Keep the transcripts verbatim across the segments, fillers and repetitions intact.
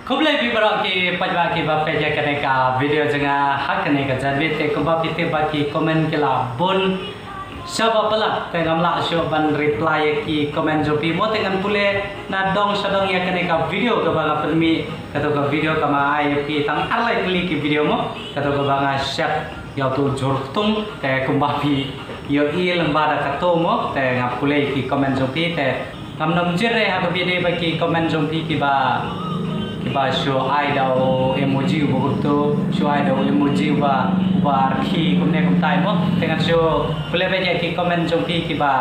Khublei phi baroh ki paidbah kiba peit ïa kane ka video jong nga ha kane ka janmiet. Te kumba phi tip ba ki comment ki la bun shaba palat, te ngam lah shuh ban reply ïa ki comment jong phi mo, te ngan pule nadong shadong ïa kane ka video kaba nga pynmih. Kato ka video kaba nga ai ïa phi tang ar lai tylli ki video mo, kato kaba nga shet ïa uto u jhur ktung. Te kumba phi ïohi lyngba da kato mo, te nga pule ïa ki comment jong phi. Te ngam nym jied re ha kaba ïadei bad ki comment jong phi kiba, kiba shu ai da u emoji uba kumto, shu ai da u emoji uba, uba rkhie kumne kumtai mo. Te ngan shu pule beit ïa ki comment jong phi kiba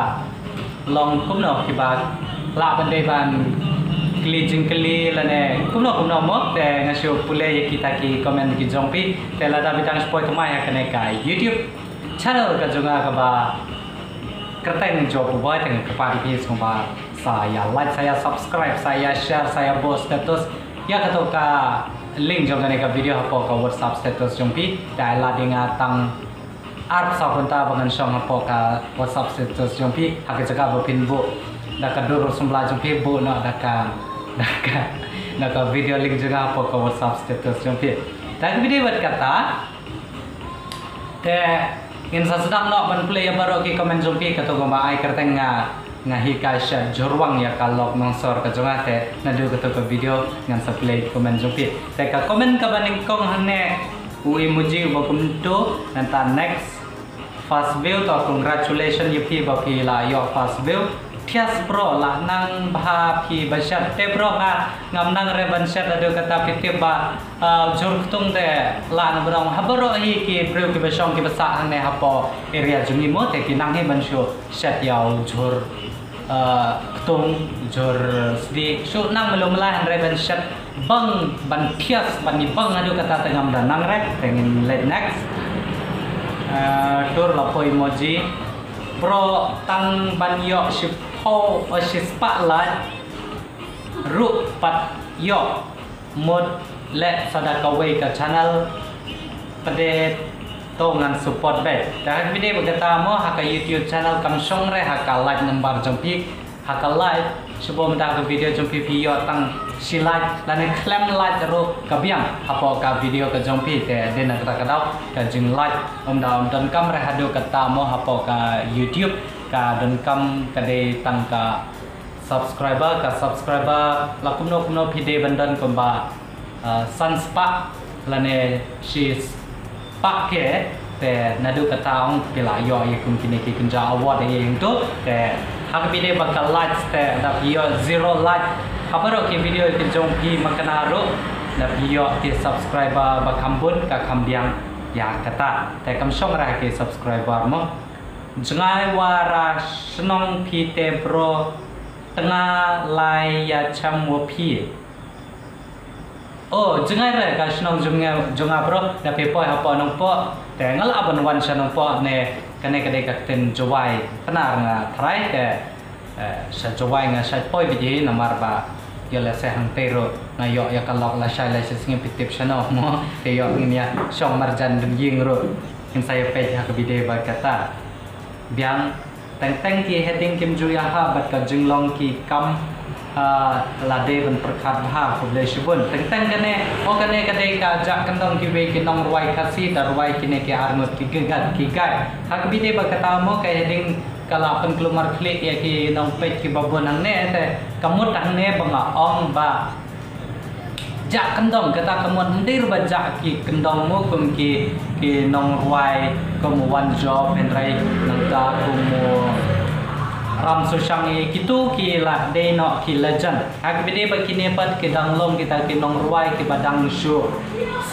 long kumno, kiba lah ban dei ban kylli jingkylli lane kumno kumno mo. Te ngan shu pule ïa kita ki comment ki jong phi. Te lada phi dang shu poi thymmai ha kane ka YouTube channel ka jong nga kaba kyrteng Job Uboi, te nga kyrpad ïa phi sngewbha sa ïa like, sa ïa subscribe, sa ïa share, sa ïa buh status ïa kato ka link jong kane ka video hapoh ka WhatsApp status jong phi. Te ai lad ïa nga tang arphew saw kynta ba ngan shong hapoh ka WhatsApp status jong phi, ha ka jaka ba phin buh da ka dur symbai jong phi, buh noh da ka, da ka, da ka video link jong nga hapoh ka WhatsApp status jong phi. Te ha kaba ïadei bad kata, te ngin sa sdang noh ban pule ïa baroh ki comment jong phi. Kato kaba ai kyrteng nga, nga hikai shet jhurwang ïa ka lok nongsor ka jong nga. Te naduh kato ka video ngan sa pule comment jong phi. Te ka comment kaba nyngkong hangne, u emoji uba kumto, nangta next, first view, to congratulations ïa phi ba phi la ïoh first view. Thias bro, lah nang bha phi ba shet. Te bro, nga ngam nang re ban shet, haduh katta phi tip ba, ah, jhur ktung te lah nang ba nang. Ha baroh hi ki briew kiba shong kiba sah hangne hapoh area jong ngi mo, te ki nang hi ban shu shet ïa u jhur, ah, ktung, jhur sdieh. Shu nang malu malai, hynrei ban shet bang, ban thias, ban ibang haduh katta te ngam da nang re. Te ngin leit next. Ah, tur la poi emoji. Bro, tang ban ïoh shiphew, eh, shispah like ruh pat ïoh. Mut leh sa da kawei ka channel pat de, to ngan support beit. Te ha kaba ïadei bad kata mo, ha ka YouTube channel kam shong re ha ka like number jong phi. Ha ka like, shu buh mynta ha ka video jong phi phi ïoh tang shi like lane khlem like ruh ka biang hapoh ka video ka jong phi. Te dei na kata ka daw ka jing like ym da, ym donkam re haduh katta mo hapoh ka YouTube. Ka donkam ka dei tang ka subscriber, ka subscriber la kumno kumno phi dei ban don, kumba, ah, san spah lane shispah K. Te naduh kata ong phi la ïoh ïa kum kine ki kynja award ïa ïing tu. Te ha kaba ïadei bad ka likes, te da phi ïoh zero like ha baroh ki video ki jong phi makna ruh. Da phi ïoh ki subscriber ba kham bun ka kham biang ïa kata. Te kam shong re ha ki subscriber mo. Jngai wara shnong phi te bro, tnga lai ïa chem wa phi. Oh, jngai re ka shnong jong nga, jong nga bro, da phi poi hapoh Nongpoh. Te nga lah ban wan sha Nongpoh ne, kane ka dei ka ktien Jowai. Pynban nga tharai te, eh, sha Jowai nga shait poi beit hi namar ba ïoh lehse hangtei ruh nga ïoh ïa ka lok lashai lashai sngi, phi tip shano mo. Te ïoh ngin ïa shong marjan dum ïing ruh. Ngin sa ïa peit ha kaba ïadei bad kata. Biang, teng teng ki heading kim ju ïa ha bad ka jinglong ki kam, ah, la dei ban pyrkhat bha, khublei shibun. Teng teng kane, oh kane ka dei ka jah kyndong kiwei ki nongrwai Khasi da rwai kine ki arngut ki gai, ki gai. Ha kaba ïadei bad kata mo, ka heading ka la pynkulmar khlieh ïa ki nongpeit kiba bun hangne, te ka mut hangne ba nga ong ba jah kyndong, kata ka mut ym dei ruh ba jah ki kyndong mo kum ki, ki nongrwai kum u One Job, hynrei nangta kum u Ramsushang, ïa kito ki la dei noh ki legend. Ha kaba ïadei bad kine pat ki dang long kita ki nongrwai kiba dang shu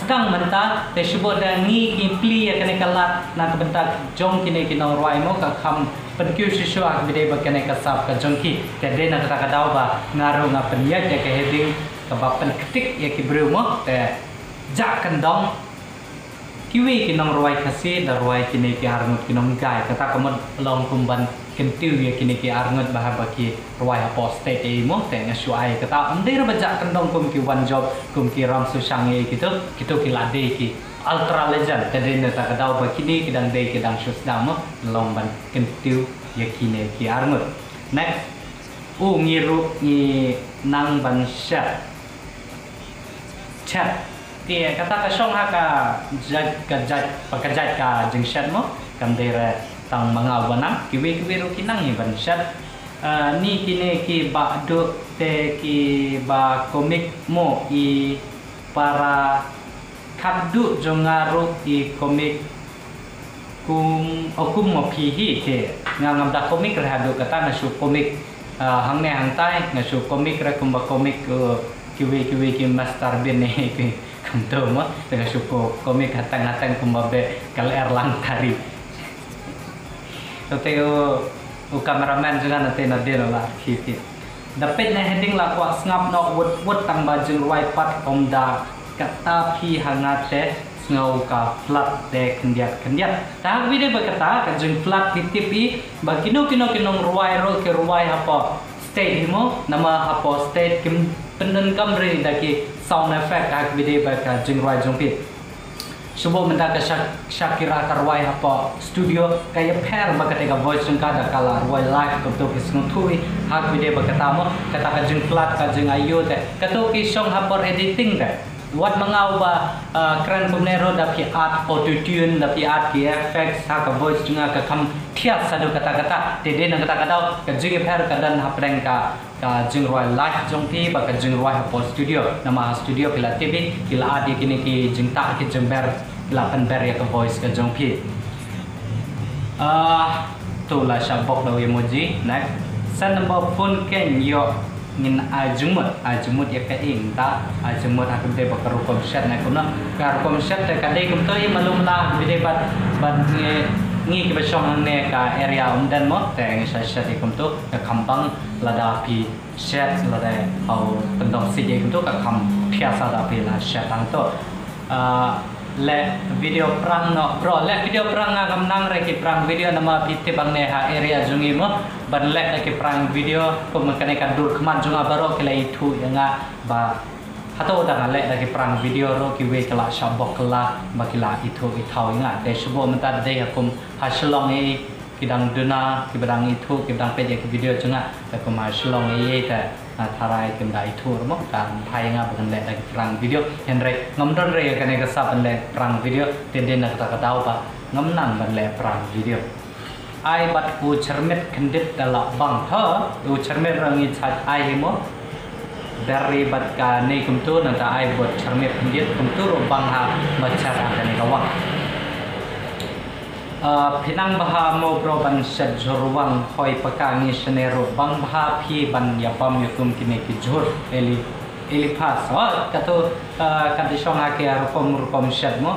sdang mynta, te shu bud da ngi ki plie ïa kane ka lad na ka bynta jong kine ki nongrwai mo, ka kham pynkiew shuh shuh ha kaba ïadei bad kane ka sap ka jong ki. Te dei na kata ka daw ba nga ruh nga pynïaid ïa ka heading kaba pynktik ïa ki briew mo, te jah kyndong kiwei ki nongrwai Khasi da rwai kine ki arngut ki nonggai. Kata ka mut long kum ban kyntiew ïa kine ki arngut ba haba ki rwai hapoh state ei mo, te nga shu ai kata. Ym dei ruh ba jah kyndong kum ki One Job, kum ki Ramsushang ïa kito, kito ki la dei ki ultra legend. Te dei na kata ka daw ba kine ki dang dei ki dang shu sdang mo, long ban kyntiew ïa kine ki arngut. Next. U ngi ruh ngi nang ban shet. Shet. Te kata ka shong ha ka jait, ka jait, ba ka jait ka jingshet mo. Kam dei re tang ma nga uba nang, kiwei kiwei ruh ki nang hi ban shet. Ah, ni kine ki ba duh te ki ba komik mo i para khatduh jong nga ruh i komik kum, o kum mo phi hi te. Nga ngam da komik re haduh kata nga shu komik, ah, hangne hangtai nga shu komik re kumba komik, uh, kiwei kiwei ki Mister Bean ne ki kumto mo. Te nga shu ko komik hatang hatang kumba be kal Erlang Tari. Te u, u cameraman jong nga te na dei la ki ki. Da peit na heading la kwah sngap noh wut wut tang ba jingrwai pat ym da kata phi ha nga te sngew ka flood de khyndiat khyndiat. Ta ha kaba dei ba kata ka jing flood phi tip i ba kino kino ki nongrwai ruh ki rwai hapoh stage hi mo, namar hapoh stage kim pyndonkam re da ki sound effect ha kaba dei ba ka jingrwai jong phi. Shuh mynta ka Shak-, Shakira ka rwai hapoh studio, ka ïapher bad kata ka voice jong ka da ka la rwai live, kumto ki sngewthuh i ha kaba dei ba kata mo, kata ka jing flood ka jing aiu te. Kato ki shong ha por editing te. Wat ma nga uba, uh, kren kumne ruh da phi add autotune, da phi add ki effects ha ka voice jong nga ka kham thiah sa duh kata kata. Te dei na kata ka daw ka jing ïapher ka don hapdeng ka ka jingrwai live jong phi bad ka jingrwai hapoh studio. Namar ha studio phi la tip i, ki la add ïa kine ki jingtah ki jingber, ki la pynber ïa ka voice ka jong phi. Ah, to la shah bok da u emoji. Next. Send number phone kein ïoh ngin ai jingmut, ai jingmut ïa ka ing ta, ai jingmut ha kaba dei bad ka rukom shet na kumno. Ka rukom shet te ka dei kumto i malu mala kaba dei bad, bad ngi, ngi kiba shong hangne ka area Umden mo, te ngi sa shet ïa kumto, ka kham bang lada phi shet lada hau pyndong sih ïa kumto ka kham thiah sa da phi la shet hangto. Ah, leh video prank noh bro, leh video prank nga kam nang re ki prank video namar phi tip hangne ha area jong ngi mo ban leh da ki prank video kum kane ka dur khmat jong nga baroh ki la ithuh ïa nga ba hato da nga leh da ki prank video ruh kiwei ki la shah bok kylla ba ki la ithuh ithaw ïa nga. Te shuh mynta da dei ha kum ha Shillong i ki dang duna, kiba dang ithuh, kiba dang peit ïa ki video jong nga, te kum ha Shillong i te, ah, tharai kim da ithuh ruh mo, ka phai nga ba ngan leh da ki prank video. Hynrei ngam don re ïa kane ka sap ban leh prank video, te dei na kata ka daw ba ngam nang ban leh prank video. Ai bad u chyrmit kyndit da la bang, ha, u chyrmit ruh ngi chait ai hi mo. Ber ri bad kane kumto nangta ai bad chyrmit kyndit kumto ruh bang ha ba chait ha kane ka wang. Ah, phi nang bha mo bro ban shet jhur wang hoi paka ngi shane ruh bang bha phi ban ïa bam ïa kum kine ki jhur eli, eli pass. Oh, kato, ah, ka dei shong ha ki rukom rukom shet mo.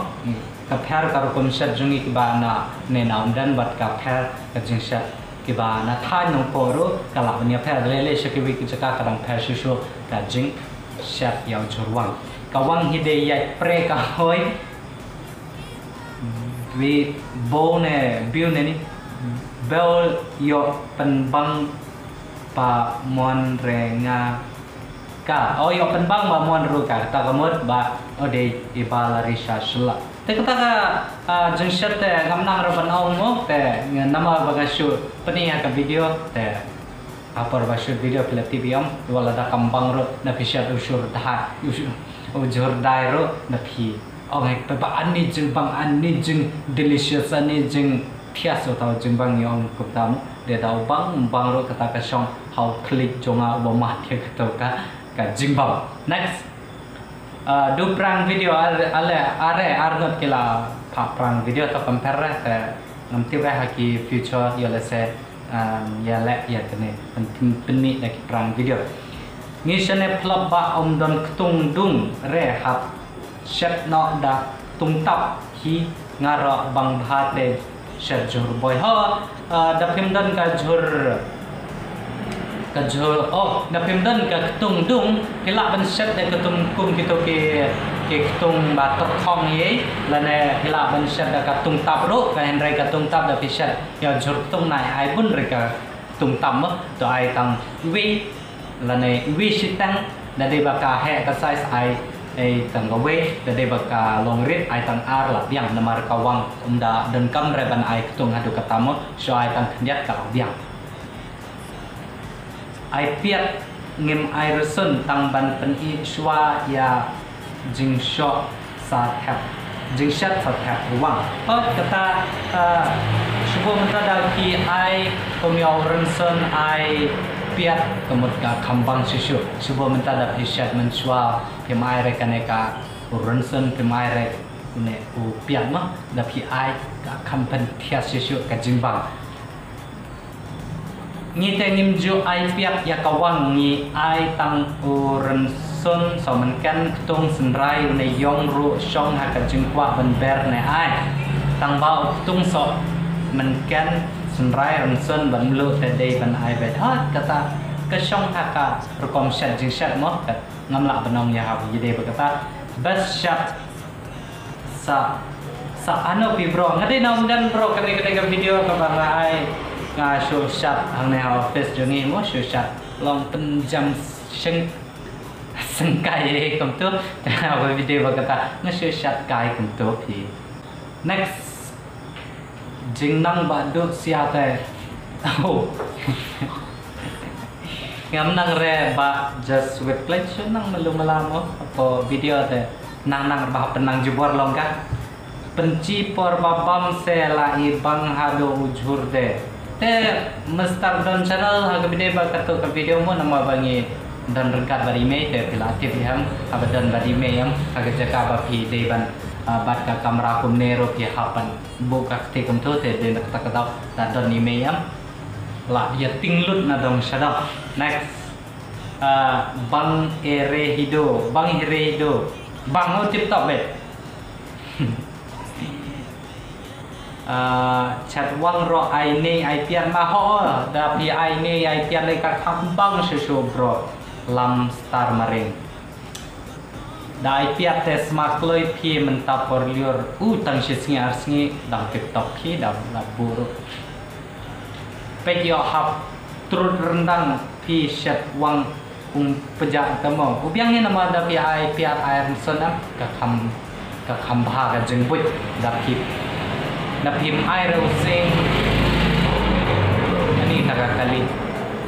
Ka pher ka rukom shet jong ngi kiba na ne na Umden bad ka pher ka jingshet kiba na thaiñ Nongpoh ruh ka lah ban ïapher lei lei sha kiwei ki jaka ka dang pher shuh shuh ka jingshet ïa u jhur wang. Ka wang hi dei ïaid pre ka hoi. Bi bo ne biu ne ni. Bel ïoh pynbang ba mon re nga ka. Oh, ïoh pynbang ba mon ruh ka. Kata ka mut ba o dei i ba la ri sha shlak. Te kata ka, ah, jingshet te ngam nang ruh ban ong mo te namar ba nga shu pyni ha ka video te. Ha por ba shoot video phi la tip ïa ong, wat la da kam bang ruh na phi shet u jhur dai, u jhur, u jhur dai ruh na phi ong hei ba ani jingbang, ani jing delicious, ani jing thiah sa tau jingbang ïa ong kumta mo. Dei da u bang, bang ruh kata ka shong ha u khlieh jong nga uba mad ïa kato ka, ka jingbang. Next. Ah, du prank video are, are, are arngut ki la phah prank video to compare re te ngam tip re ha ki future ïa lehse, um, ïa leh ïa kane pyn-, pynmih da ki prank video. Ngi shane phlop ba ym don ktung dung re hap shet noh da ktung tap hi nga ruh bang bha te shet jhur boi ho, ah, da phim don ka jhur, ka jhur, oh, da phim don ka ktung dung, phi lah ban shet da ka ktung kum kito ki, ki ktung ba tyrkhong ïa, lane phi lah ban shet da ka ktung tap ruh, ka hynrei ka ktung tap da phi shet ïa jhur ktung nai ai bun re ka ktung tap mo, to ai tang wei, lane wei shiteng, da dei ba ka heh ka size ai, ai tang ka wei, da dei ba ka long rit ai tang ar la biang namar ka wang ym da donkam re ban ai ktung haduh katta mo, shu ai tang khyndiat ka la biang. Ai piat ngim ai rusun tang ban pyni shuwa ïa jingshoh sa thep, jingshet sa thep u wang. Hooid kata, ah, shu buh mynta da ki ai kum ïa u rynsun ai piat ka mut ka kham bang shisha. Shu buh mynta da phi shet mynshuwa phim ai re kane ka u rynsun, phim ai re une u piat mo, da phi ai ka kham pynthiah shisha ka jingbang. Ngi te ngim ju ai piat ïa ka wang, ngi ai tang u rynsun, sohmynken, ktung, synrai, une ïong ruh shong ha ka jingkwah ban ber ne ai. Tang ba u ktung, sohmynken, synrai, rynsun ban mluh te dei ban ai beit. Hooid kata ka shong ha ka rukom shet jingshet mo, ka ngam lah ban ong ïa ha ïa dei ba kata. Best shet sa, sa ano phi bro. Nga dei na Umden bro, kane kane ka video kaba nga ai, nga shu shat hangne ha office jong ngi mo, shu shat long pynjam seng, sengkai kumto. Te ha ba video ba kata nga shu shat kai kumto phi. Next. Jingnang ba duk sia te. Oh. Ngam nang re ba just wait play shu nang melu mela mo. Apo video te nang nang ba pynang jubor long ka. Pynchi por ba bam se la i bang hado ujhur de. Te Mister Don Channel ha ka video ba kato ka video mo nama ba ngi don ryngkat bad i mei te phi la tip ïa em ha ba don bad i mei em ha ka jaka ba phi dei ban, ah, bad ka kamra kumne ruh phi hap ban buh ka kti kumto te dei na kata ka daw da don i mei em. La ïa ting lut na dong sha dong. Next. Ah, bang ere hido, bang ere hido. Bang o tip top bet. Ah, chat wang ro ai ne ai pian ma ho. Da phi ai ne ai pian le ka kham bang shu shu bro. Lam star maring. Da ai piat te sma kloi phi mynta por lyiur u tang shi sngi ar sngi dang tip top khi da la buru. Peit ïoh hap trut rendang phi shet wang um pejak te mo. U biang hi nama da phi ai piat ai rynsun em ka kham ka kham bha ka jingbuit da phi da phi mai rau sing. Ani ta ka kali.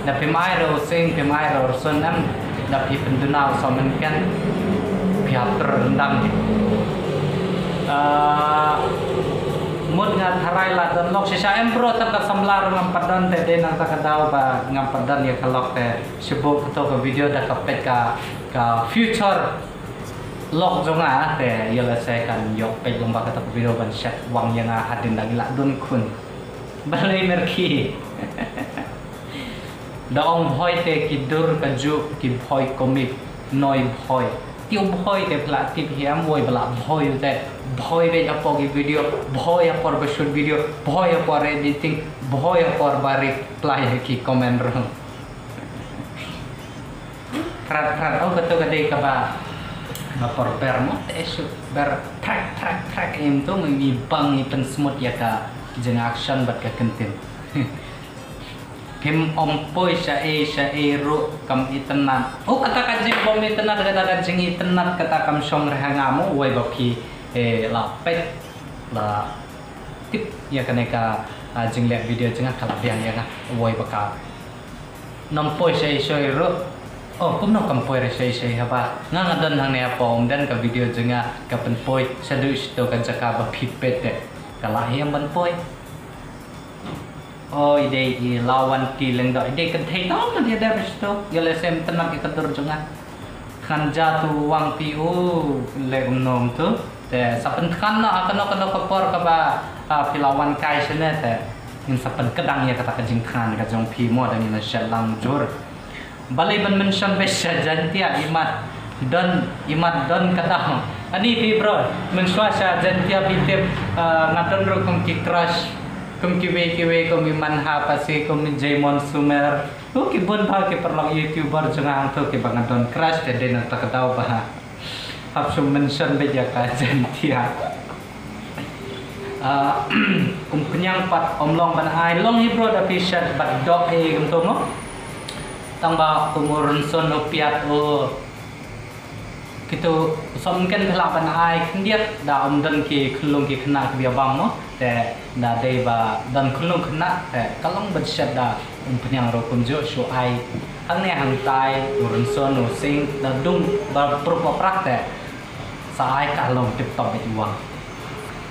Da phi mai rau sing, phi mai rau rsun em, da phi pynduna u somen ken, phi hap ter rendang. Ah, mut nga tharai la don lok shisha em bro, tang ka samla ruh ngam pat don te dei nang ta ka daw ba ngam pat don ïa ka lok te. Shibuk kato ka video da ka peit ka, ka future lok jong nga te ïa la se kan ïoh peit long ba kato ka video ban shet wang ïa nga hadien da ngi la don khun. Balei mer ki. Da ong bhoi te ki dur ka ju ki bhoi komik noi bhoi. Ti u bhoi te pla tip hiam woi bala bhoi u te. Bhoi be apor ki video, bhoi apor ba shoot video, bhoi apor editing, bhoi apor ba reply ki comment ruh. Prat prat oh kato ka dei kaba ba por ber mo te shu ber prak prak prak im tu ngi bang i pynsmut ïa ka jing action bad ka kyntien. Phim ong poi sha ei sha ei ruh kam itynnad. Oh kata ka jing bom itynnad kata ka jing itynnad kata kam shong reh ha nga mo woi ba phi eh la peit la tip ïa kane ka ah, jingleh video jong nga ka la biang ïa nga woi ba ka nong poi sha ei sha ei ruh. Oh kumno kam poi re sha ei sha ei haba nga nga don hangne hapoh Umden ka video jong nga ka pynpoi sha dei shito ka jaka ba phi peit te ka la hiam ban poi. Oh, i dei i Lawan T Lyngdoh, i dei kynthei tang man ïa dep shito. Ïa leh sem tynat ïa ka dur jong nga. Khan ja tu wang phi u leh um nom tu. Te sa pynthan na kano kano ka por kaba ah, phi la wan kai shane te. Ngin sa pynkdang ïa kata ka jingthan ka jong phi mo da ngin shet lang jur. Balei ban mention beit sha Jaintia imat don imat don ka dang. Ani phi bro, mynshuwa sha Jaintia phi tip ah, nga don ruh kum ki crush kum kiwei kiwei kum i Manha Pasi kum i Jaimon Sumer. Kum ki bun bha ki paralok YouTuber jong nga hangto kiba nga don crush te dei na kata ka daw ba ha. Hap shu mention beit ïa ka Jaintia. Ah, um pynïang pat um long ban ai long hi bro da phi shet bad dok e kumto mo. Tang ba kum u rynsun u piat u kito u som ken phi lah ban ai khyndiat da um don ki khyllung ki khynnah ki bia bam mo. Te da dei ba don khyllung khynnah te ka long ban shet da um pynïang ruh kumjuh shu ai hangne hangtai u rynsun u sing da dung ba prup ba prak te. Sa ai ka long tip top bad i Wang.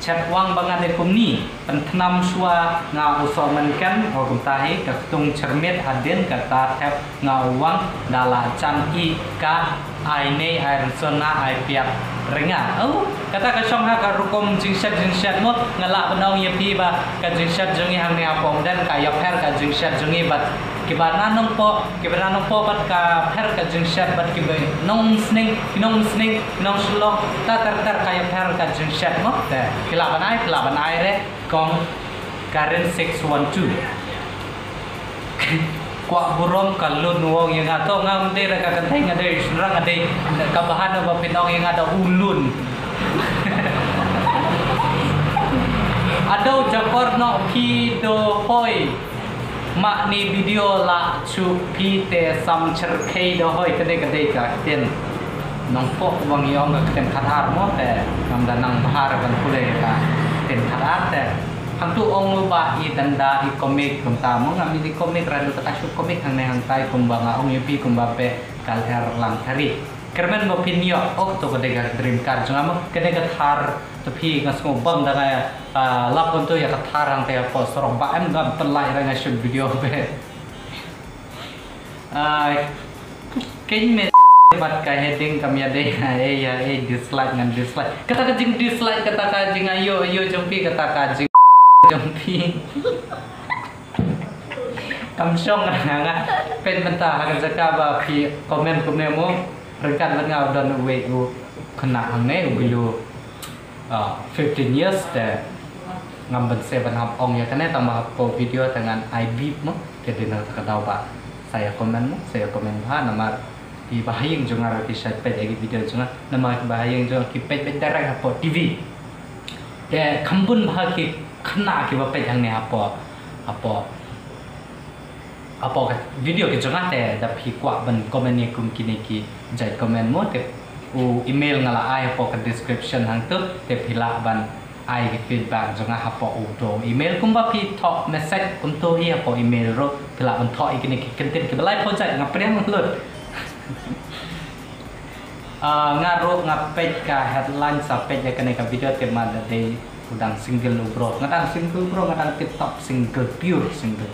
Chet Wang ba nga dei kumni, pynthnam shuwa nga u soh mynken, o kumta hi, ka ktung chyrmit hadien kata thep nga u Wang, da la jan i ka ai nei ai rynsun na ai piat ringa. Oh, kata ka shong ha ka rukom jingshet jingshet mo, nga lah ban ong ïa phi ba ka jingshet jong ngi hangne ha Pongden ka ïapher ka jingshet jong ngi bad kiba na Nongpoh, kiba na Nongpoh bad ka pher ka jingshet bad kiba nong Sning, ki nong Sning, ki nong Shillong, ta ter ter ka ïapher ka jingshet mo. Te, phi lah ban ai, phi lah ban ai re, kong Karen six one two. Kwah burom ka lun u ong ïa nga to ngam dei da ka kynthei nga dei shynrang nga dei ka bahan ba phin ong ïa nga da u lun. Ado jakor noh phi do hoi. Mah ni video la chu phi te sam cherkhei do hoi ka dei ka dei ka ktien Nongpoh bang ïong ka ktien khatar mo te ngam da nang bahar ban pule ka ktien khatar te. Hangtu ong u ba i danda i komik kumta mo ngam i komik radu ta ka shu komik hangne hangtai kumba nga ong ïa phi kumba be kal er lang thari. Kyrmen mo phin ïoh ok to ka dei ka dream car jong nga mo ka dei ka thar to phi nga sngew bam da nga ah, lap kumtu ïa ka thar hangte hapoh surok ba em ngam pynlait ra nga shoot video be. Ah, keiñ me bad ka heading kam ïadei ha ei ïa ei dislike ngan dislike. Kata ka jing dislike kata ka jing ayo ayo jong phi kata ka jing jong phi. Kam shong nga nga peit mynta ha ka jaka ba phi comment kumne mo ryngkat bad nga u don uwei u khynnah hangne u bilu ah, fifteen years te ngam ban se ban hap ong ïa kane tang ba hapoh video te ngan ai bip mo te dei na ka daw ba sa ïa comment mo sa ïa comment bha namar ki ba ha ïing jong nga ruh ki shait peit ïa ki video jong nga namar ki ba ha ïing jong nga ki peit beit direct hapoh T V. Te kham bun bha ki khynnah ki ba peit hangne hapoh hapoh Hapoh ka video ki jong nga te da phi kwah ban comment ïa kum kine ki jait comment mo te u email nga la ai hapoh ka description hangtu te phi lah ban ai ki feedback jong nga hapoh u to email kumba phi thoh message kumto hi hapoh email ruh phi lah ban thoh ïa kine ki kyntien ki ba lai phew jait nga pdiang lut. Ah, nga ruh nga peit ka headline sa peit ïa kane ka video te ma da dei u dang single u bro nga dang single bro nga dang tip top single pure single.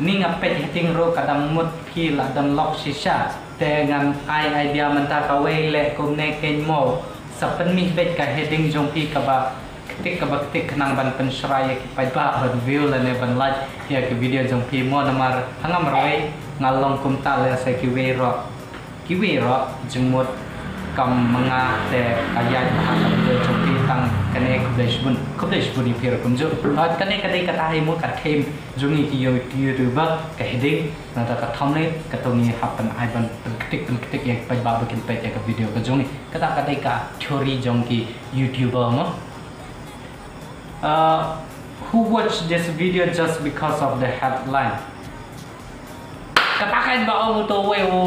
Ni nga peit heading ruh ka dang mut phi la don lok shisha. Te ngan ai idea mynta kawei leh kumne keiñ mo. Sa pynmih beit ka heading jong phi kaba ktik kaba ktik khnang ban pynshrai ïa ki paidbah ban view lane ban like ïa ki video jong phi mo namar ha ngam rwai nga long kumta leh sa kiwei ruh. Kiwei ruh jingmut kam ma nga te ka ïaid bha ka video jong phi tang kane khublei shibun khublei shibun ïa phi ruh kumjuh. Bad kane ka dei kata hi mo ka theme jong ngi ki yo ki YouTuber ka heading nangta ka thumbnail ka to ngi hap ban ai ban pynktik pynktik ïa ki paidbah ba kin peit ïa ka video ka jong ngi. Kata ka dei ka theory jong ki YouTuber mo. Uh, who watch this video just because of the headline? Kata ka ba ong uto wei u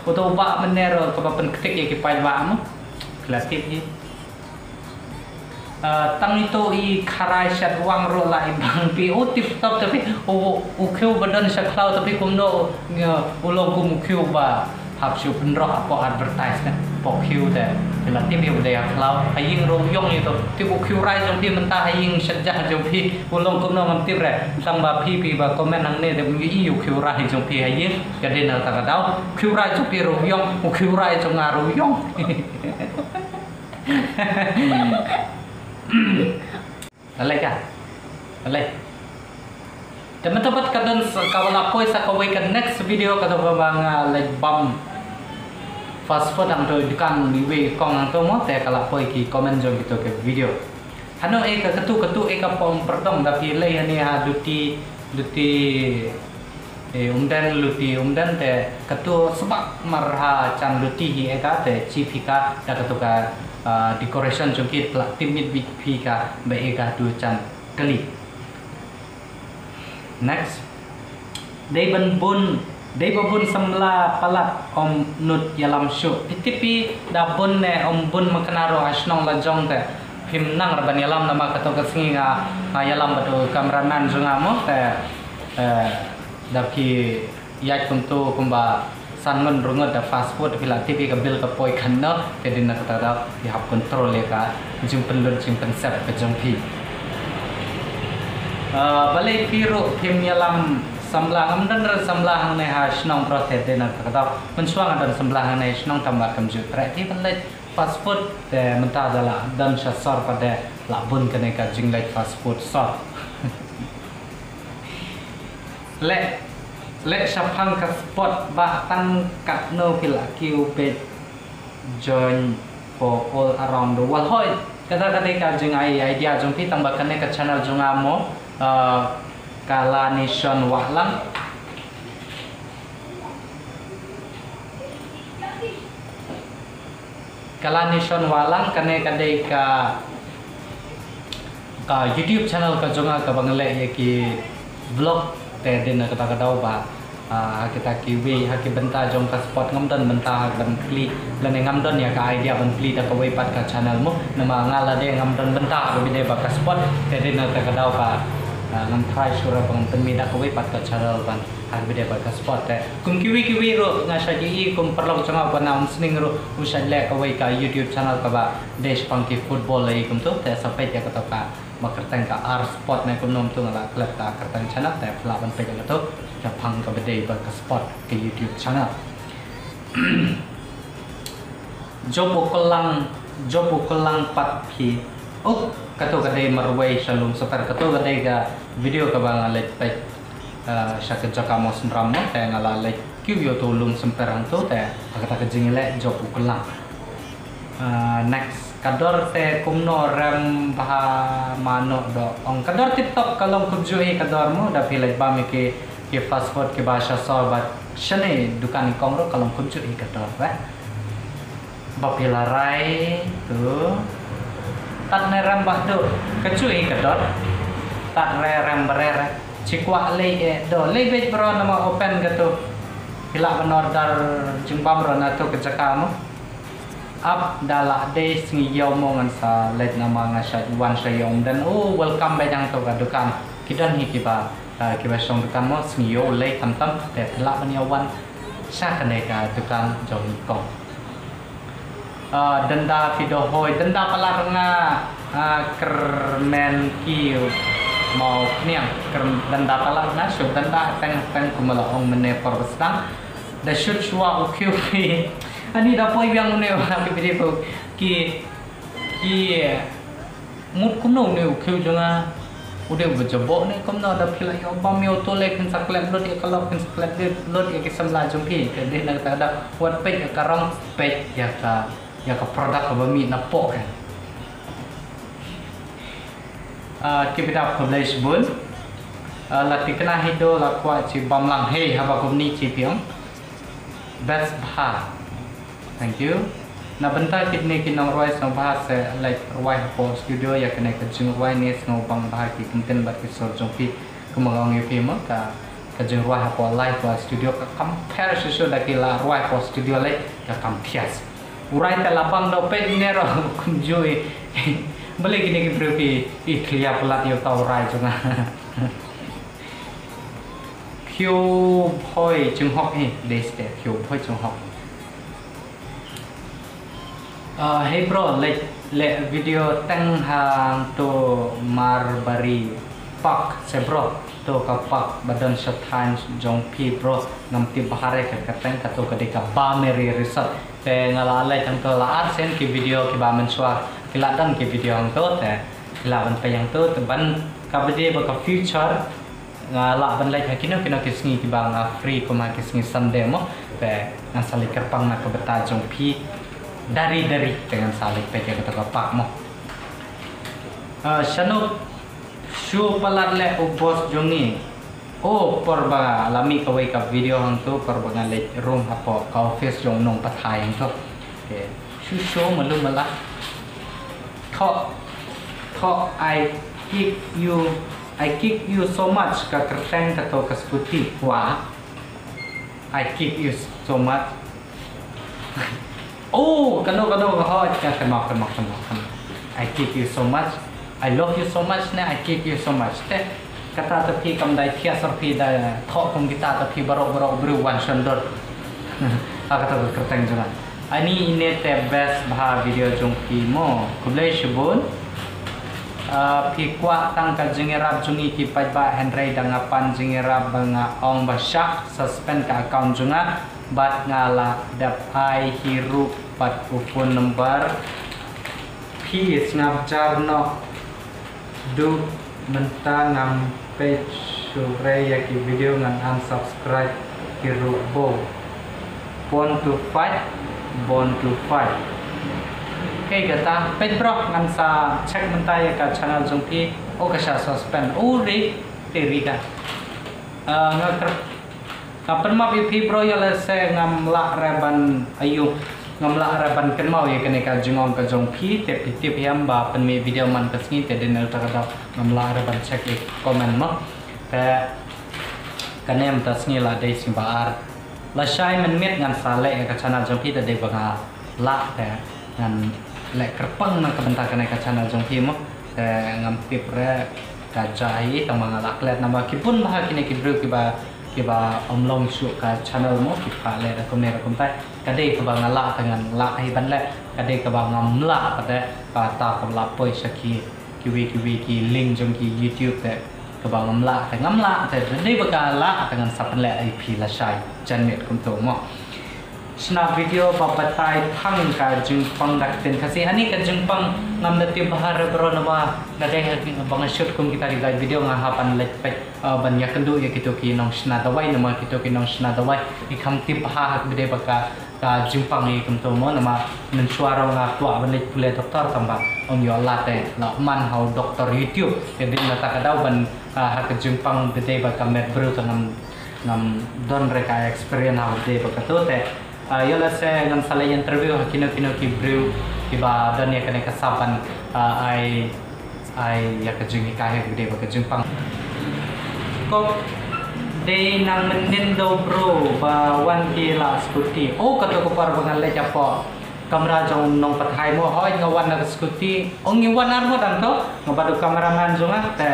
uto ba mener kaba pynktik ïa ki paidbah mo. Kla tip hi. Uh, tang ito i kharai shat wang ro la i bang pi u tip top tapi u u kheu ba don sha khlaw tapi kumno u long kum u kheu ba hap shu pynroh hapoh advertise ne hapoh khiew te. Phi la tip ïa u dei ha khlaw ha ïing ruh u ïong ïa to. Tip u khiew rai jong phi mynta ha ïing shet jah jong phi u long kumno ngam tip re. Tang ba phi phi ba comment hangne te u ïohi u khiew rai jong phi ha ïing. Ka dei na kata ka daw u khiew rai jong phi ruh u ïong u khiew rai jong nga ruh u ïong. Alai ka. Alai. Te mynta pat ka don sa ka wala poi sa kawei ka next video ka to ba nga leh bam fast food ang to dukan iwei kong ang to mo te ka la poi ki comment jong kito ke video. Hano e ka katu katu e ka pom perdong da pi lei hani ha duti duti. E, umden luti umden te katu sebab marha chan luti hi eka te chi phi ka da katu ka, ah, decoration jong ki tla timit bit phi ka ba eka tu chan kali. Next. Dei ban bun dei ba bun samla palat om nut yalam shu pitipi da bun ne om bun makna ro ashnong la jong te phim nang ra ban yalam nama katu ka sngi nga nga yalam batu kameraman jong nga mo te. Eh, da phi ïaid kumtu kumba San ngut ruh ngut da fast food, phi la tip ïa ka bill ka poi kano, te dei na kata ka daw phi hap control ïa ka jingpynlut jingpynsep ka jong phi. Ah, balei phi ruh phim ïalam samla, ngam don ruh samla hangne ha shnong bro, te dei na kata ka daw mynshuwa nga don samla hangne ha shnong tangba kam ju treh phi ban leit fast food, te mynta da la don sha sor pat te la bun kane ka jingleit fast food sor. Leh, leh shaphang ka spot ba tang katno phi la kiew bad join for all around the world. Hooid, kata ka dei ka jingai idea jong phi, tangba kane ka channel jong nga mo, uh, Kala Nation Wahlang. Kala Nation Wahlang, kane ka dei ka, ka YouTube channel ka jong nga kaba nga leh ïa ki vlog, te dei na kata ka daw ba, ah, ha kita kiwei, ha ki bynta jong ka spot ngam don bynta ha ban plie, lane ngam don ïa ka idea ban plie da kawei pat ka channel mo, namar nga la dei ngam don bynta ha kaba dei ba ka spot, te dei na kata ka daw ba, ah, ngan try shuh ruh ba ngan pynmih da kawei pat ka channel ban ha kaba dei ba ka spot te. Kum kiwei kiwei ruh nga shait ïohi kum paralok jong nga ba na Umsning ruh u shait leh kawei ka YouTube channel kaba dei shaphang ki football ïa kumto, te sa peit ïa kato ka ba kyrteng ka R Sport ne kumno kumto, nga la klet ka kyrteng channel, te phi lah ban peit ïa kato shaphang kaba dei ba ka sport ka YouTube channel. Job u kyllang, job u kyllang pat phi. Oh, kato ka dei marwei sha Lumshyiemper, kato ka dei ka video kaba nga leit peit, eh, sha ka jaka Mawsynram mo, te nga la leit kiew ïa uto u Lumshyiemper hangto, te ha kata ka jingleh job u kyllang. Eh, next, ka dor te kumno, rem bha mano doh? Ong ka dor tip top, ka long kumjuh hi ka dor mo, da phi leit bam ïa ki, ki fast food kiba sha sor bad shane dukan nyngkong ruh ka long kumjuh hi ka dor, eh. Ba phi la rai tu. Tad ne rem bah tu. Ka juh hi ka dor. Tad re rem ba re re. Chi kwah lei eh do. Lei beit bro, namar open ka tu. Phi lah ban order jingbam ruh na tu ka jaka mo. Ap da lah dei sngi ïew mo, ngan sa leit namar nga shait wan sha ïew ym don. Oh, welcome beit hangto ka dukan. Ki don hi kiba, ah, kiba shong dukan mo, sngi ïew lei khamtam te phi lah ban ïa wan sha kane ka dukan jong i kong. Ah, danda phi dohoi, danda palat nga, ah, kyrmen ki mawkhniang, kyrm-, danda palat nga, shu danda teng teng kumba la ong mynne por ba sdang. Da shut shuwa u khiew phi. Ani da poi biang une wa ki bidi ko ki, ki mut kumno une u khiew jong nga. U dei uba jaboh ne kumno, da phi la ïoh bam ïa uto lei, phin sa klet lut ïa ka lok, phin sa klet lut ïa ki samla jong phi. Te dei na kata ka daw wat peit ïa ka rong, peit ïa ka, ïa ka product kaba mih napoh ka. Ah, keep it up, khublei shibun. Ah, la thikna hi do, la kwah chi bam lang, hei, haba kumne chi phi ong. Best bha. Thank you. Na bynta kine ki nongrwai sngewbha se leit rwai hapoh studio, ïa kane ka jingrwai ne sngewbang bha ki kyntien bad ki sur jong phi. Kumba nga ong ïa phi mo, ka, ka jingrwai hapoh live ha studio ka compare shuh shuh da ki la rwai hapoh studio lei, ka kham thiah. U rai te la bang da u peit ne ruh kumjuh. Balei kine ki briew ki, i khlia palat ïa uta u rai jong nga. Khiew Bhoi Chunghok hi, dei ste Khiew Bhoi Chunghok. Ah, hey bro, leh, leh video teng hangto Marbury Park se bro. To ka park ba don sha thaiñ jong phi bro. Ngam tip bha re ka kyrteng, kato ka dei ka Ba Mary Resort. Te nga la leit hangto la ar sien ki video kiba mynshuwa, ki la don ki video hangto, te phi lah ban peit hangto, te ban kaba dei ba ka future nga lah ban leit ha kino kino ki sngi kiba nga free, kum ha ki sngi Sunday mo, te ngan sa leit kyrpang na ka bynta jong phi. Dari dari te ngan sa leit peit ïa kato ka park mo. Ah, shano shu palat leh u boss jong ngi. Oh, por ba la mih kawei ka video hangto, por ba nga leit rung hapoh ka office jong u nongpathai hangto. Okay. Shu shu malu mala. Tho, tho, I kick you, I kick you so much, ka kyrteng kato ka scooty. Wah. I kick you so much. Oh, kano, kano, ho, ka, kano, kano, kano, kano. I kick you so much. I love you so much ne, I kick you so much. Te, kata ta phi kam dei thiah sor phi da, tho kum kita ta phi baroh, baroh briew wan shon dor. Ha kata ka kyrteng jong nga. Ani ine te best bha video jong phi mo. Khublei shibun. Ah, phi kwah tang ka jingïarap jong ngi ki paidbah, hynrei da nga pan jingïarap ba nga ong ba shah suspend ka account jong nga bad nga la dep ai hi ruh pat u phone number. Phi sngap jar noh. Duh mynta ngam peit shuh re ïa ki video, ngan unsubscribe hi ruh bo. Born to fight, born to fight. Okay, kata peit bro, ngan sa check mynta ïa ka channel jong phi. Oh, ka shah suspend. Oh, re, te re ka. Ah, nga kyrpad Nga pynmap ïa phi bro, ïa lehse ngam lah re ban, ayu, ngam lah re ban kynmaw ïa kane ka jingong ka jong phi, te phi tip hi em ba pynmih video man ka sngi, te dei na kata ka daw ngam lah re ban check ïa comment mo. Te kane mynta sngi la dei sngi ba ar. Lashai mynmiet ngan sa leh ïa ka channel jong phi, te dei ba nga lah te ngan leh kyrpang na ka bynta kane ka channel jong phi mo. Te ngam tip re ka jia hi, tangba nga la klet namar ki bun bha kine ki briew kiba, kiba ym long shuh ka channel mo, ki phah leh da kumne da kumtai. Ka dei kaba nga lah te ngan lah hi ban leh, ka dei kaba ngam lah pat te, kata kaba la poi sha ki, kiwei kiwei ki link jong ki YouTube te, kaba ngam lah te ngam lah te, dei ba ka lah te ngan sa pynleh ïa phi lashai janmiet kumto mo. Shna video ba batai thang ka jingpang da ka ktien Khasi. Ani ka jingpang ngam da tip bha re bro, naba nga dei ha ba nga shoot kum kita ki live video nga hap ban leit peit, uh, ban ïakynduh ïa kito ki nongshna dawai, namar kito ki nongshna dawai ki kham tip bha ha kaba dei ba ka, ka jingpang ïa kumto mo, namar mynshuwa ruh nga kwah ban leit pule doktor tangba ong ïoh lad te la man ha u doktor YouTube. Te dei na kata ka daw ban, uh, ha ka jingpang ba dei ba ka met briew te ngam ngam don re ka experience ha u dei ba kato te. Ah, ïa lehse ngan sa leh interview ha kino kino ki briew kiba don ïa kane ka sap ban, ah, ai, ai ïa ka jinghikai ha u dei ba ka jingpang. Ko dei nang mynnin do bro ba wan ki la scooty. Oh, kato ka por ba ngan leit hapoh kamra jong nongpathai mo, hoi nga wan na ka scooty. Oh, ngi wan arngut hangto, nga bad u cameraman jong nga te.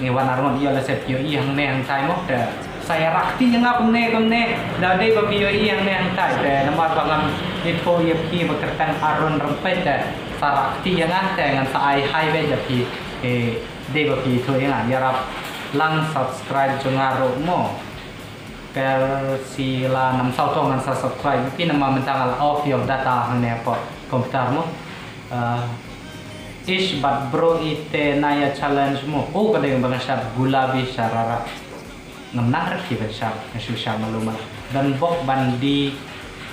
Ngi wan arngut, ïa lehse phi ïohi hangne hangtai mo te sa ïa rah kti ïa nga kumne kumne. Da dei ba phi ïohi hangne hangtai te namar ba ngam ithuh ïa phi ba kyrteng Aaron Rympeit te sa rah kti ïa nga te ngan sa ai hi beit ïa phi. Eh, dei ba phi ithuh ïa nga, ïarap lang subscribe jong nga ruh mo. Persila Namsaw to ngan sa subscribe ïa phi namar mynta nga la off ïa u data hangne hapoh computer mo. Ah, Ish bad bro, ite na ïa challenge mo. Oh, ka dei ba nga shad Gulabi Sharara. Ngam nang rkhie ban shad, nga shu shad malu malu. Ban bok ban die,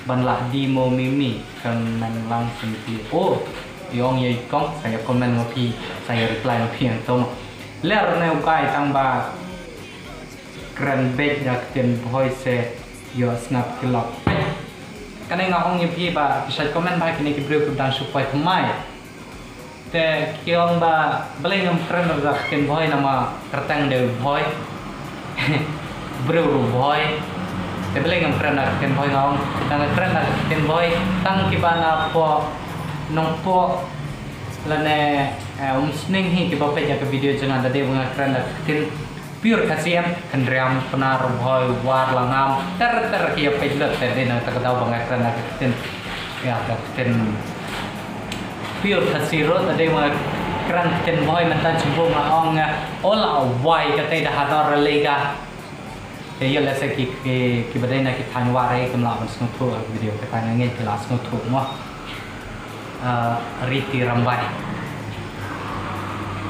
ban lah die mo mimi, kan nang lang senti. Oh, ïong ïa i kong, sa ïa comment ma phi, sa ïa reply ma phi hangto mo. Ler ne u kai tang ba kren beit da ktien Bhoi se ïoh sngap ki lok. Kane nga ong ïa phi ba phi shait comment ba kine ki briew ki dang shu poi thymmai. Te ki ong ba balei ngam kren da ktien Bhoi namar kyrteng de Bhoi. Briew ruh Bhoi. Te balei ngam kren da ktien Bhoi, nga ong tang kren da ktien Bhoi tang kiba na pdeng Nongpoh lane, eh, Umsning hi kiba peit ïa ka video jong nga, da dei ba nga kren da ktien pure Khasi em, Khynriam, Pnar, Bhoi, War, Langam, ter ter ki ïa peit lut, te dei na kata ka daw ba nga kren da ktien, ïa ka ktien pure Khasi ruh, da dei ba nga kren ktien Bhoi mynta jingbuh nga ong, eh, ola wai ka te da hador lei ka. Te ïa lehse ki, ki, kiba dei na ki thaiñ War hi kim lah ban sngewthuh ha ka video kata, nga ngeit ki la sngewthuh mo. Ah, Riti Rambai.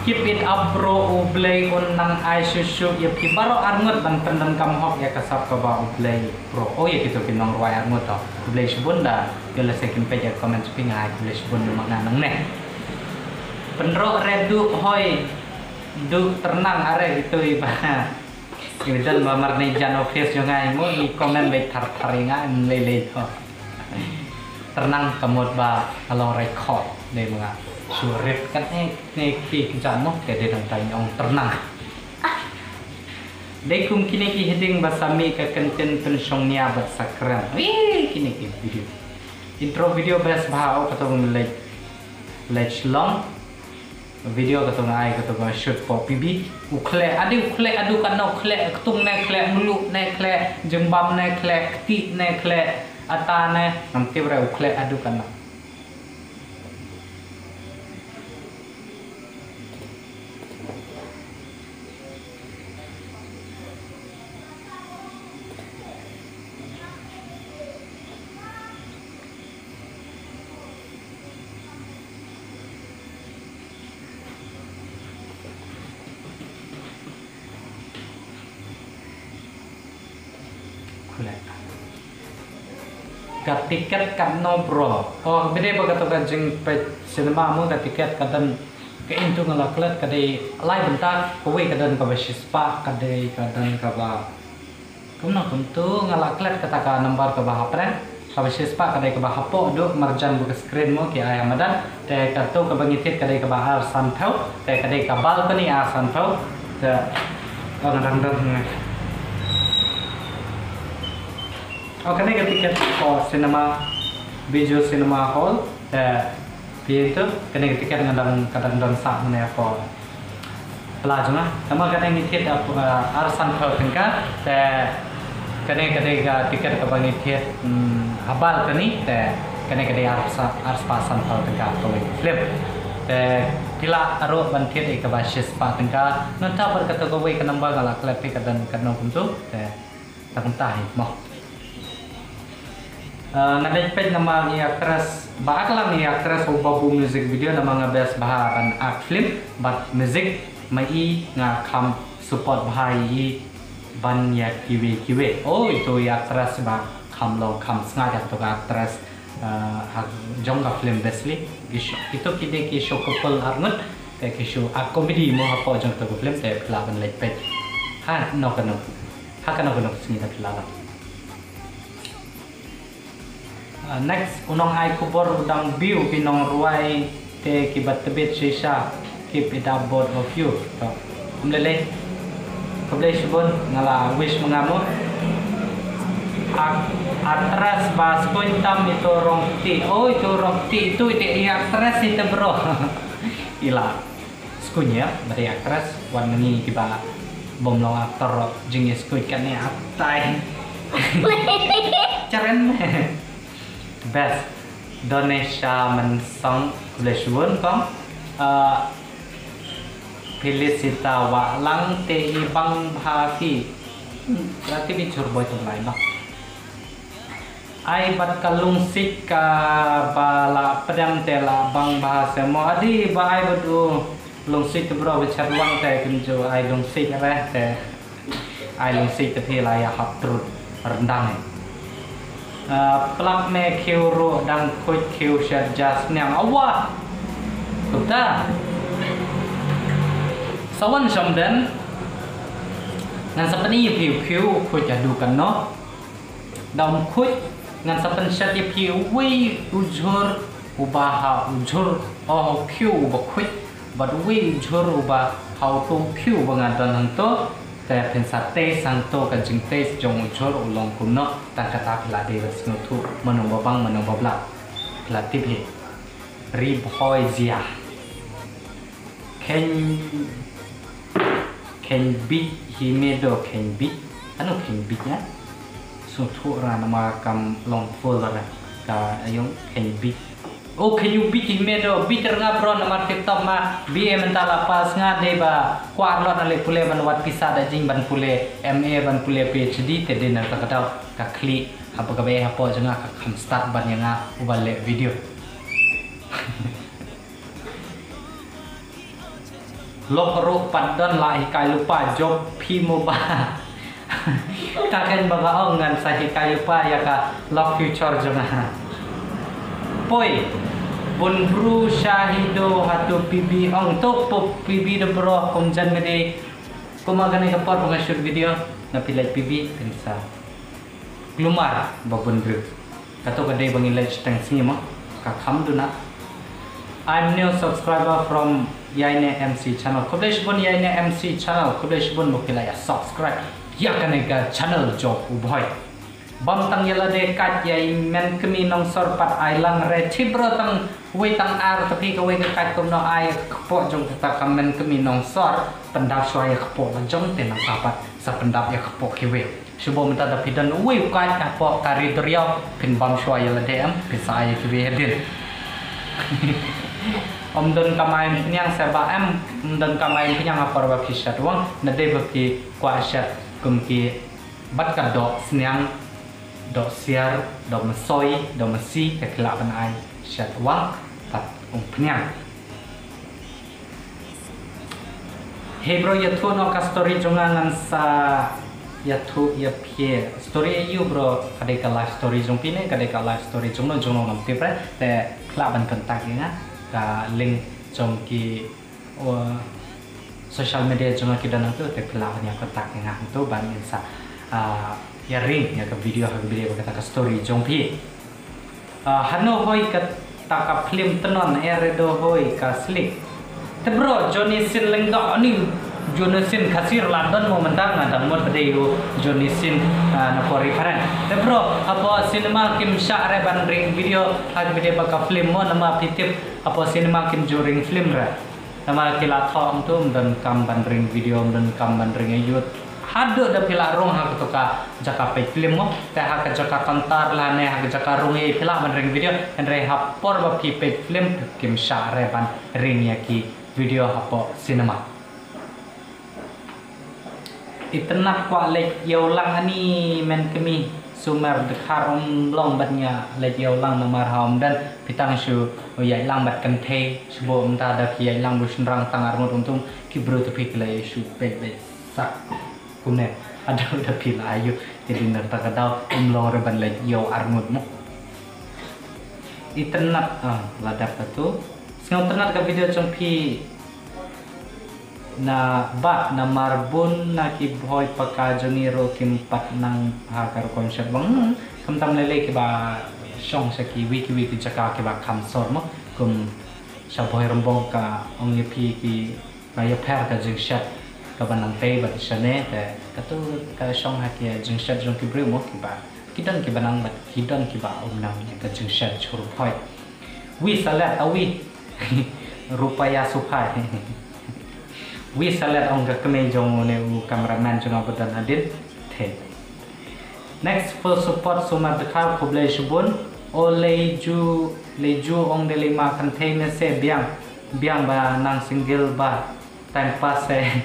Keep it up bro, U Blei un nang ai shuh shuh ïa phi baroh arngut ban pyndonkam hok ïa ka sap kaba U Blei bro. Oh, ïa kito ki nongrwai arngut to. Khublei shibun da ïa lehse kim peit ïa ka comment jong phi, nga ai khublei shibun ïa ma nga nangne. Pynroh re duh hoi, duh tyrnang, are kito iba. Ngi don ba mar ne jan office jong nga hi mo, ngi comment beit thar thar ïa nga, em lei lei to. Tyrnang ka mut ba ka long record, dei ba nga shu rit kat ne ne ki ki jan mo, te dei dang tang ong tyrnang. Dei kum kine ki hiding ba sa mih ka kyntien pynshong nia bad sa kren. Wei, kine ki video. Intro video best bha, oh, ka to leit, leit Shillong. Video katu nga ai katu nga shoot for P B. U khleh, adi u khleh, adu katno khleh, ktung ne khleh, mluh ne khleh, jingbam ne khleh, kti ne khleh, ata ne, ngam tip re u khleh adu katno. Khublei. Ka tiket katno bro? Oh, bide ba katu ka jingpeit cinema mo, ka tiket ka don, ka into nga la klet ka dei lai bynta, kawei ka don kaba shispah, ka dei ka don kaba Kumno kumtu nga la klet kata ka number kaba hapdeng, kaba shispah ka dei kaba hapoh duh marjan ba ka screen mo ki ai ha madan, te katu kaba ngi thied ka dei kaba ar sanphew, te ka dei ka balcony ar sanphew, te, oh, nga dang don nga. Oh, kane ka tiket ko cinema, Bijou Cinema Hall, te Phi tu, kane ka tiket nga dang, ka dang don sah mane hapoh pla jong nga. Namar kane ngi thied ap, uh, ar sanphew tyngka, te kane ka dei ka tiket kaba ngi thied, mm, ha balcony, te kane ka dei ar sa-, ar spah sanphew tyngka kawei ka film. Te phi lah ruh ban thied ïa kaba shispah tyngka. Nangta bad katu kawei ka number nga la klet phi ka don katno kumtu, te Tang kumta hi mo. Ah, nga dei peit namar i actress ba ka la i actress uba buh music video namar nga best bha ban act film bad music, ma i nga kham support bha i ban ïa kiwei kiwei. Oh, itu i actress ba kham long kham sngaid ïa tu ka actress. Ah, ha jong ka film Besli, ki shu-, kito ki dei ki shu couple arngut, te ki shu act comedy mo hapoh jong kito ki film, te phi lah ban leit peit. Ha, no kano. Ha kano kano sngi na phi lah lah. Ah, next, u nong ai khubor u dang view ki nongrwai te kiba tbit shisha, keep it up both of you. To, kum lei lei. Khublei shibun, nga la wish ma nga mo. Ak-, actress ba skun tam itu Rongti. Oh, itu Rongti, itu, itu i actress itu bro. I la skun ïa, ba dei actress, wan ngi kiba bym long actor, jingïaskuid kane atai. Charen. Best. Donesha Mensong, khublei shibun kong. Ah, Felicita Wahlang te i bang bha phi. Hmm, berarti bi chur boy tum lai bang. Ai bad ka lungsiej kaba la pdem te la bang bha se mo. Adi ba ai bad u lungsiej te bro ba chat wang te kumjuh ai lungsiej re te. Ai lungsiej te phi la ïa hap trud ryndang. Ah, plak ne khiew ruh dang khuid khiew shet jas niang awa. Kumta. Sawan sham den. Ngan sa pyni ïa phi u khiew u khuid haduh katno. Da um khuid ngan sa pynshet ïa phi uwei u jhur uba ha u jhur, oh, u khiew uba khuid, bad uwei u jhur uba ha uto u khiew uba nga don hangto. Te phin sa taste hangto ka jingtaste jong u jhur u long kumno, tang kata phi la dei ban sngewthuh mano ba bang mano ba blah. Phi la tip hi. Ri Bhoi Zia. Khein, khein bit hi me do khein bit. Ano khein bit ïa? Sngewthuh ra namar kam long full ra ka ayong khein bit. Oh, khein bit hi me do bit ra nga bro namar tip top ma B A mynta la pass nga dei ba kwah lot na leh pule ban wad pisa da jing ban pule M A ban pule P H D te dei na ka daw ka khlieh haba ka B A hapoh jong nga ka kham start ban ïa nga uba leh video. Lok ruh pat don la hikai lypa jop phi mo ba. Ka khein ba nga ong ngan sa hikai lypa ïa ka lok future jong nga. Poi. Bun bru sha hi do hatu P B ong to pop P B do bro kum jan mede. Kuma kane ka por ba nga shoot video na phi leit P B phin sa. Glumar ba bun bru. Kato ka dei ba ngi leit shiteng sngi mo. Ka kham duna. I'm new subscriber from Yaine M C channel. Khublei shibun Yaine M C channel. Khublei shibun ba phi la ïa subscribe ïa kane ka channel jong u Bhoi. Bam tang ïa lade kat ïa i men kmie nongsor pat ai lang re chip bro tang wei tang ar tapi kawei ka kat kumno ai kpoh jong kata ka men kmie nongsor pyndap shuwa ïa kpoh la jong te nang ka pat sa pyndap ïa kpoh kiwei. Shu bam mynta da phi don wei u kat hapoh ka ri duriaw phin bam shuwa ïa lade em phin sa ai ïa kiwei hadien. Ym don kamai pynïang sa ba em ym don kamai pynïang ha por ba phi shat wang na dei ba phi kwah shat kum ki bad ka doh sniang, doh siar, doh masoi, doh masi, ka khlak ban ai shat wang bad ung pynïang. Hey bro, ïathuh noh ka story jong nga ngan sa ïathuh ïa phi. Story ïa u bro, ka dei ka life story jong phi ne, ka dei ka life story jong no jong no ngam tip re, te khlak ban contact ïa nga, ka link jong ki social media jong nga ki don hangtu te phi lah ban ïa contact ïa nga hangtu ban ngin sa ïa ring ïa ka video ha ka video ba kata ka story jong phi. Hano hoi kata ka film Tnon, eh re do hoi ka slik. Te bro Johnny Sins Lyngdoh ni, Johnny Sins Khasi la don mo mynta nga dang mut ba dei u Johnny Sins na por reference. Te bro hapoh cinema kim shah re ban ring video ha ka video ba ka film mo namar phi tip hapoh cinema kim ju ring film re. Namar ki la thoh ym tu ym don kam ban ring video ym don kam ban ring ïa youth. Haduh da phi la rung ha kato ka jaka peit film mo te ha ka jaka counter lane ha ka jaka rung ïa phi lah ban ring video. Hynrei ha por ba phi peit film kim shah re ban ring ïa ki video hapoh cinema. Itynnat kwah leit ïew lang ani men kmie. Sumar dkhar ym long ban ïa leit ïew lang namar ha ym don phi tang shu ïaid lang bad kynthei shu bo mynta da phi ïaid lang bu shynrang tang arngut ym tum ki briew te phi ki la ïa shu peit beit sak kumne. Haduh da phi la ayu te ding da ta ka daw ym long re ban leit ïew arngut mo. Itynnat la dap ka tu. Sngewtynnat ka video jong phi. Na ba namar bun na ki bhoi paka jong ngi ruh kim pat nang ha ka rukom shet bang khamtam lei lei kiba shong sha kiwei kiwei ki jaka kiba kham sor mo kum sha Bhoirymbong ka ong ïa phi kiba ïapher ka jingshet kaba nang tei bad shane te katu ka shong ha ki jingshet jong ki briew mo kiba ki don kiba nang bad ki don kiba um nang ïa ka jingshet jhur bhoi. Wi salet awi. Rupaya suphai. Wi salet ong ka kmie jong une u cameraman jong nga ba don hadien. The next full support sumar dkhar khublei shibun. O lei ju lei ju ong de lei ma kan thei ne se biang biang ba nang single ba. Time pass eh.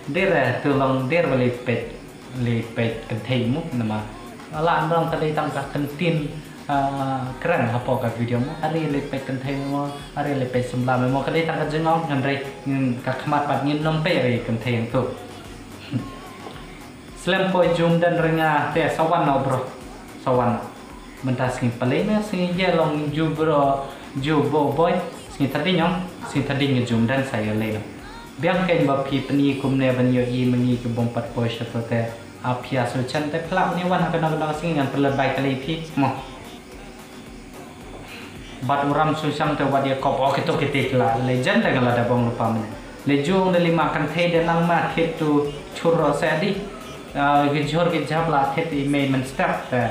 Dir eh tu long dir ba lei peit lei peit kynthei mo nama la amrong ka dei tang ka kyntien kren hapoh ka video mo are lei peit kynthei mo are lei peit sembla mo ka dei tang ka jingong ngan rei ka khmat pat ngin nong peit rei kynthei tu. Slem poi jum den ringa te sawan no bro. Sawan no. Mynta sngi palei na sngi ye long ju bro ju bo boy. Sngi tading yong sngi tading ye jum den sa ye lei no. Biang keng ba phi pni kumne ban yo i mangi ki bom pat poi shato te. Apia so chan te phlak ni wan ha kano kano sngi ngan pele bai kali phi mo. Bad u Ram Sushang te wat ïa kop o kito kiti kila legend te ngala da bong lupa mene. Le jung de lima kan thei de nang ma thit tu chur ro se di. Ki jhur ki jhap la thit i mei men step te.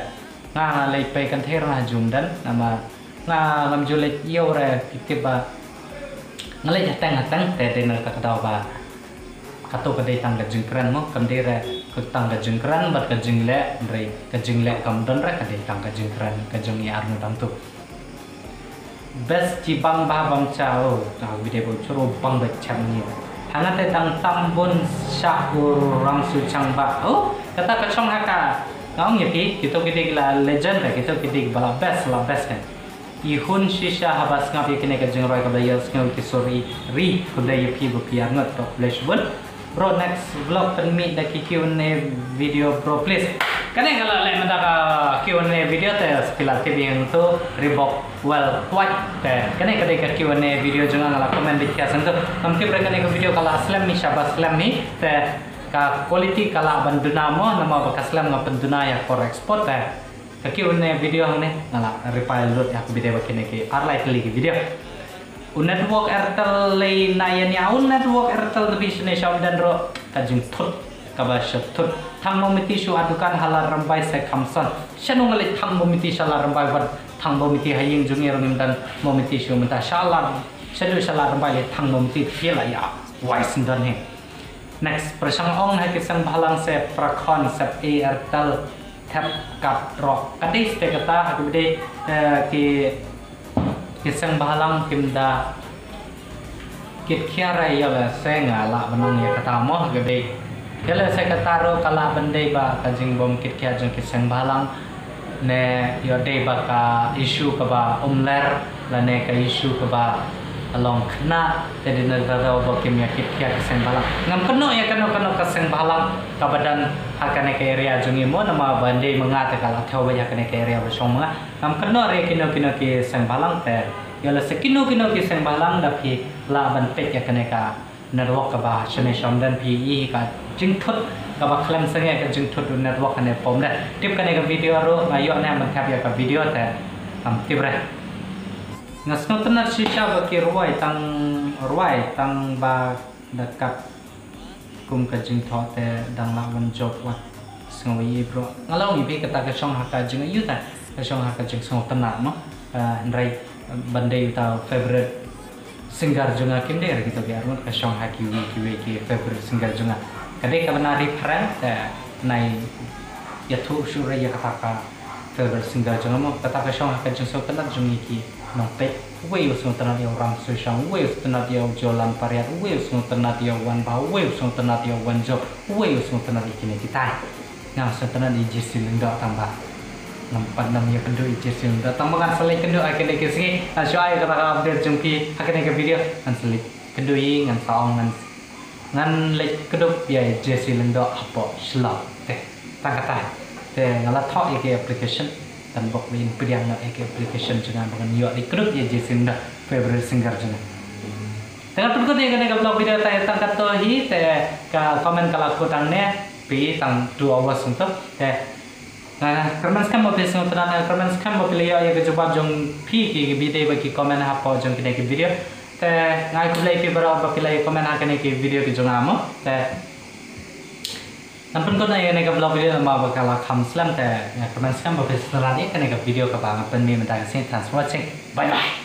Nga nga lei pei kan thei rna jum dan nama nga ngam ju lei ïew re ki tip ba nga lei hateng hateng te de na ka kadaw ba. Kato ka dei tang ka jingkren mo kam dei re ka tang ka jingkren bad ka jingleh re ka jingleh kam don re ka dei tang ka jingkren ka jong i arngut dang tu. Best ci bang ba bang cha o ka video bo churu bang ba chan ni. Hanga te dang tam bun sha u Ram Sushang ba o kata ka chong ha ka ngong ye pi kito ki dei la legend re kito ki dei ba la best la best kan. I hun shisha haba sngap ïa kine ka jingroi kaba ïa sngew ki sori ri khublei ïa phi ba phi arngut to khublei shibun. Bro next vlog pynmih da ki Q and A video bro please. Kane ka la leh mynta ka Q and A video te phi la tip ïa tu Reebok Well White te kane ka dei ka Q and A video jong nga la comment bit kia sang tu. Ngam tip re kane ka video ka la slem mi shaba slem mi te ka quality ka la ban duna mo nama ba ka slem nga pynduna ïa kor export te. Ka Q and A video hangne nga la reply lut ïa ka video ba kine ki ar lai tylli ki video. U network Airtel lei na ïa nia u network Airtel da bi shane sha u den ro ka jingthut kaba sha thut. Thang Momiti shu ha dukan ha Lad Rymbai se kham san. Shano nga leit thang Momiti sha Lad Rymbai, wat thang Momiti ha ïing jong ngi ruh ngim don Momiti shu mynta, sha Lad, shaduh sha Lad Rymbai leit thang Momiti, phi la ïa wai syndon hi. Next, pyrshang ong ha ki seng bhalang se pra khon sep Airtel thep kat rok. Ka dei seh kata ha kaba dei, eh, ki, ki seng bhalang kim da kit khia re, ïa leh se nga lah ban ong ïa kata mo ha kaba dei. Ïa leh se kata ruh ka lah ban dei ba ka jingbym kit khia jong ki seng bhalang. Ne ïoh dei ba ka issue kaba um ler, lane ka issue kaba long khynnah, te dei na ka daw ba kim ïa kit khia ki seng bhalang. Ngam kynnoh ïa kano kano ka seng bhalang kaba don ha kane ka area jong ngi mo, namar ba dei ma nga te ka la thew beit ha kane ka area ba shong ma nga. Ngam kynnoh re kino kino ki seng bhalang te. Ïa leh se kino kino ki seng bhalang da phi lah ban peit ïa kane ka network kaba shane sham, don phi i ka jingthut kaba khlem sangeh, ka jingthut u network kane pom de. Tip kane ka video ruh nga ïoh ne ban thep ïa ka video te. Am tip re. Nga sngewtynnat shisha ba ki rwai tang, rwai tang ba da kat kum ka jingthoh te dang lah ban jop wat. Sngew i bro. Nga long i bi kata ka shong ha ka jing ayu ta. Ka shong ha ka jing sngewtynnat mo. Ah, hynrei ban dei uta favorite singer jong nga kim dei re kito ki arngut, ka shong ha kiwei kiwei ki favorite singer jong nga. Ka dei kaba na reference, eh, nai ïathuh shuh re ïa kata ka favorite singer jong nga mo, kata ka shong ha ka jingsngewtynnat jong ngi ki nongpeit. Uwei u sngewtynnat ïa u Ram Sushang, uwei u sngewtynnat ïa u Jolan Pariat, uwei u sngewtynnat ïa u Wanbah, uwei u sngewtynnat ïa u Wanjo, uwei u sngewtynnat ïa kine kitai. Nga sngewtynnat ïa Jesse Lyngdoh tang ba ngam pat nang ïakynduh ïa Jesse Lyngdoh tang ba ngan sa leit kynduh ha kine ki sngi. Ngan shu ai kata ka update jong phi ha kine ki video. Ngan sa leit kynduh ïa, ngan sa ong, ngan, ngan leit kdup ïa Jesse Lyngdoh hapoh Shillong. Te tang kata te nga la thoh ïa ki application. Tang bok leit pdiang noh ïa ki application jong nga ba ngan ïoh leit kdup ïa Jesse Lyngdoh, favorite singer jong nga. Te nga pynkut ïa kane ka vlog video te tang katto hi, te ka comment ka la kut hangne, phi tang two hours hangto. Te nga kyrmen skhem ba phi sngewtynnat, nga kyrmen skhem ba phi la ïoh ïa ka jubab jong phi ki, ki bidei ba ki comment hapoh jong kine ki video. Te nga ai khublei phi baroh ba phi la ïa comment ha kine ki video ki jong nga mo. Te ngan pynkut noh ïa kane ka vlog video namar ba ka la kham slem, te nga kyrmen skhem ba phi sngewtynnat ïa kane ka video kaba ngan pynmih mynta ka sngi. Thanks for watching. Bye bye.